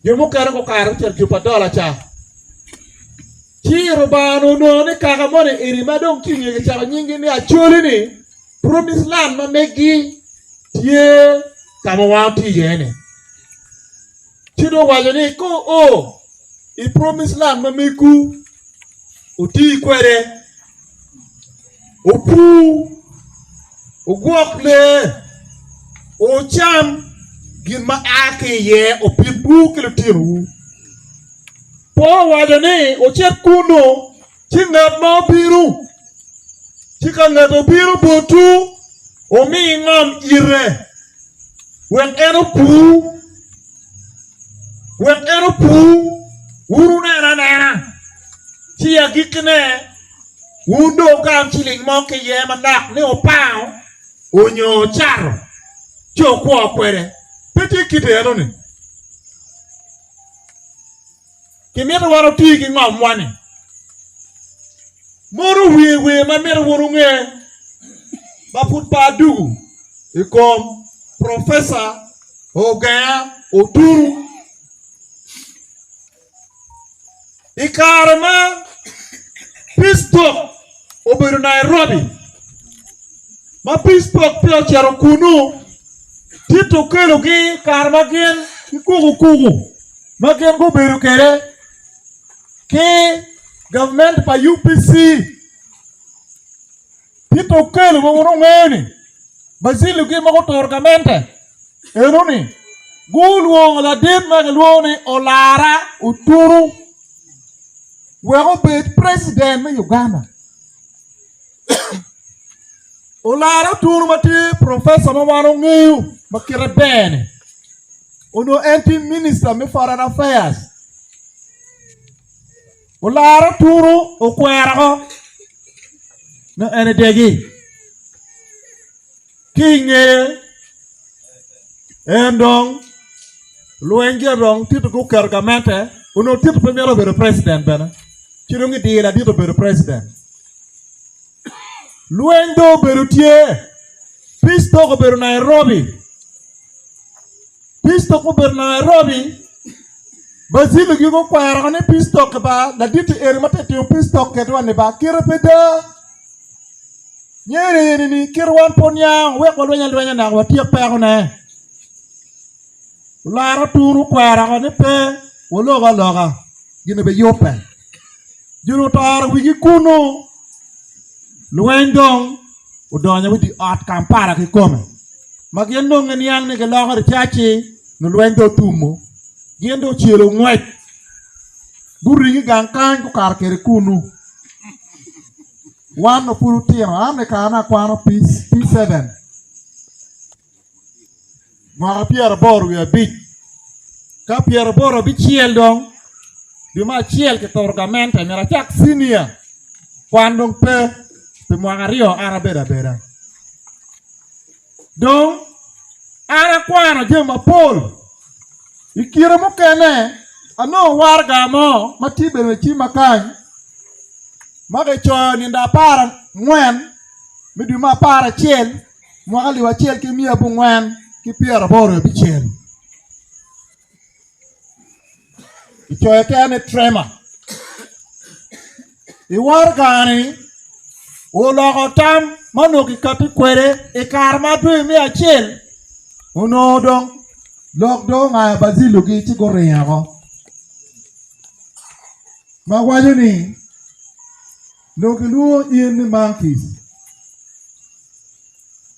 Jo mukene gukato gucito Jupadola ca. Ci Rubanga onongo ni kaka moni eni ma dong ci nge kicako nyinggi ni Acholi-ni, Promise Land ma meggi tye ka ma wan watye iye-ni. Ci dong owaco ni ka oo i Promise Land ma megwu, wuti kwede, wupur, wugwok lee, wucam gin ma a ki iye, opitwu ki litinowu. Pe owaco ni wucit kunnu ci ngat ma obino, ci ka ngat obino botwu wumi ngom ite wek en opur, wek en opur, wun wunen anena, ci i agikkine wun dong wugam ciling mo ki iye manok ni wupango onyo wucato ci wukwo kwede. Pe tye kite enoni. Kimito wan oti ki ngomwa-ni. Mono wiye wer ma mito wun wunge ma pud pe adugu i kom Professor Ogenga Oturu. I kare ma Peace Talk obedo Nairobi, ma Peace Talk peya ocito kunnu, Tito okelogi kare ma gin ki kukukuku ma gin gubedo kwede ki gavment pa UPC. Tito okelo ma wun wungeyo ni Baziligi ma guturo gamente eno-ni gulwongo ladit ma kilwongo ni Olara Oturu wek obed preciden me Uganda. Olara Oturu ma tye professor ma wan wangeyo ma kite ber-ni onongo en tye minista me foreign affairs. Olara Oturu okwero oko ni en edegi ki i ngeye en dong lweny gire dong Tito guketo gamente onongo Tito pe mito bedo president bene ci dong gidiro ladit obedo president. Lweny dong obedo tye peace talk obedo Nairobi peace talk obedo Nairobi Bazilli gi gukwero ni peace talk ba ladit eni ma tye timo peace talk kedwa ni ba kite pe da nyeri eni ni kite wan pe oniang wek walweny alwenya naka watyek pekone. Olara Oturu okwero ni pe walok aloka gin biyubbe. Joni otoro wigi kunnu, lweny dong odonyo wa i dye ot Kampala kikome ma gin dong giniang ni giloko ricaci nyo lweny dong otumo gin dong ocelo ngwec guringo i gang kany gukato kwede kunnu. Wan pud otino an i kare-ni akwano P7. Mwaka pyeraboro wiye abic ka pyeraboro abicel dong dwe me acel kituro gamente myero acak cinia kwan dong pe pi mwaka aryo an abedo abeda dong an akwano jami mapol i kine mukene anongo waraga mo ma tye bene i cimma kany ma kicoyo nino aparangwen me dwe me aparacel mwaka alip acel ki miya abongwen ki pyeraboro abicel. Kicoyo tere ni Trema. I waraga-ni, oloko tam ma onongo kikatti kwede i kare ma dwe me acel onongo dong lok dong ongayo Bazilogi ci guringo woko. Ma waco ni, Nongo kilwongo in ni monkeys,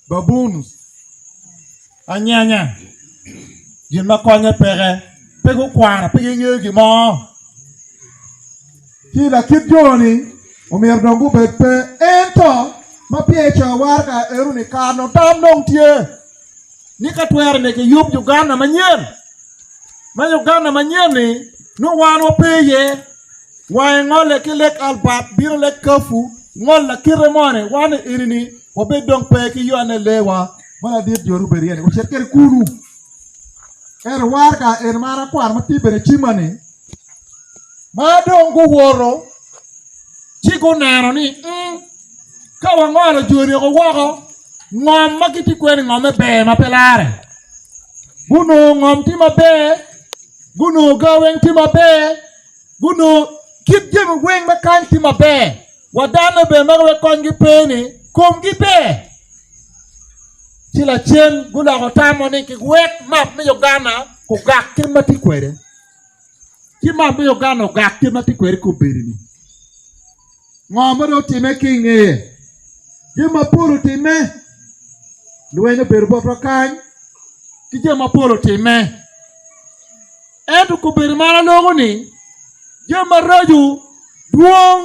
baboons, anyanya, gin ma konye peke, pe gukwano, pe gingeyo gin mo. Ci lakit jo-ni omyero dong gubed pe, ento ma peya ecoyo waraga eno-ni kare-nu tam dong tye ni ka twere ni kiyub Uganda manyen, ma Uganda manyen-ni nongo wan wape iye. Wange ngole ki Lake Albert bino Lake Kafu ngol lakite moni wan eni ni wabed dong pe ki yone lewa ma ladit joni obedo iye ni ocit kede kunu ento warga eni ma an akwano ma tye bene cima ni ma dong guwoto ci guneno ni mm, ka wangolo joni oko woko ngom ma gitye kwede ngome ber ma pe lare gunongo ngom tye maber. Gunongo ga weng tye maber, gunongo kit jami weng ma kany tye maber, wa dano bene ma wek konygi pe ni komgi ber. Ci lacen guloko tammo ni kiwek map me Uganda ogak kit ma tye kwede. Ci map me Uganda ogak kit ma tye kwede kombeddi-ni. Ngo ma dong otimme ki i ngeye? Jami mapol otimme. Lweny obedo botwa kany ki jami mapol otimme. Ento kombeddi ma an aloko-ni, jami maraco dwong.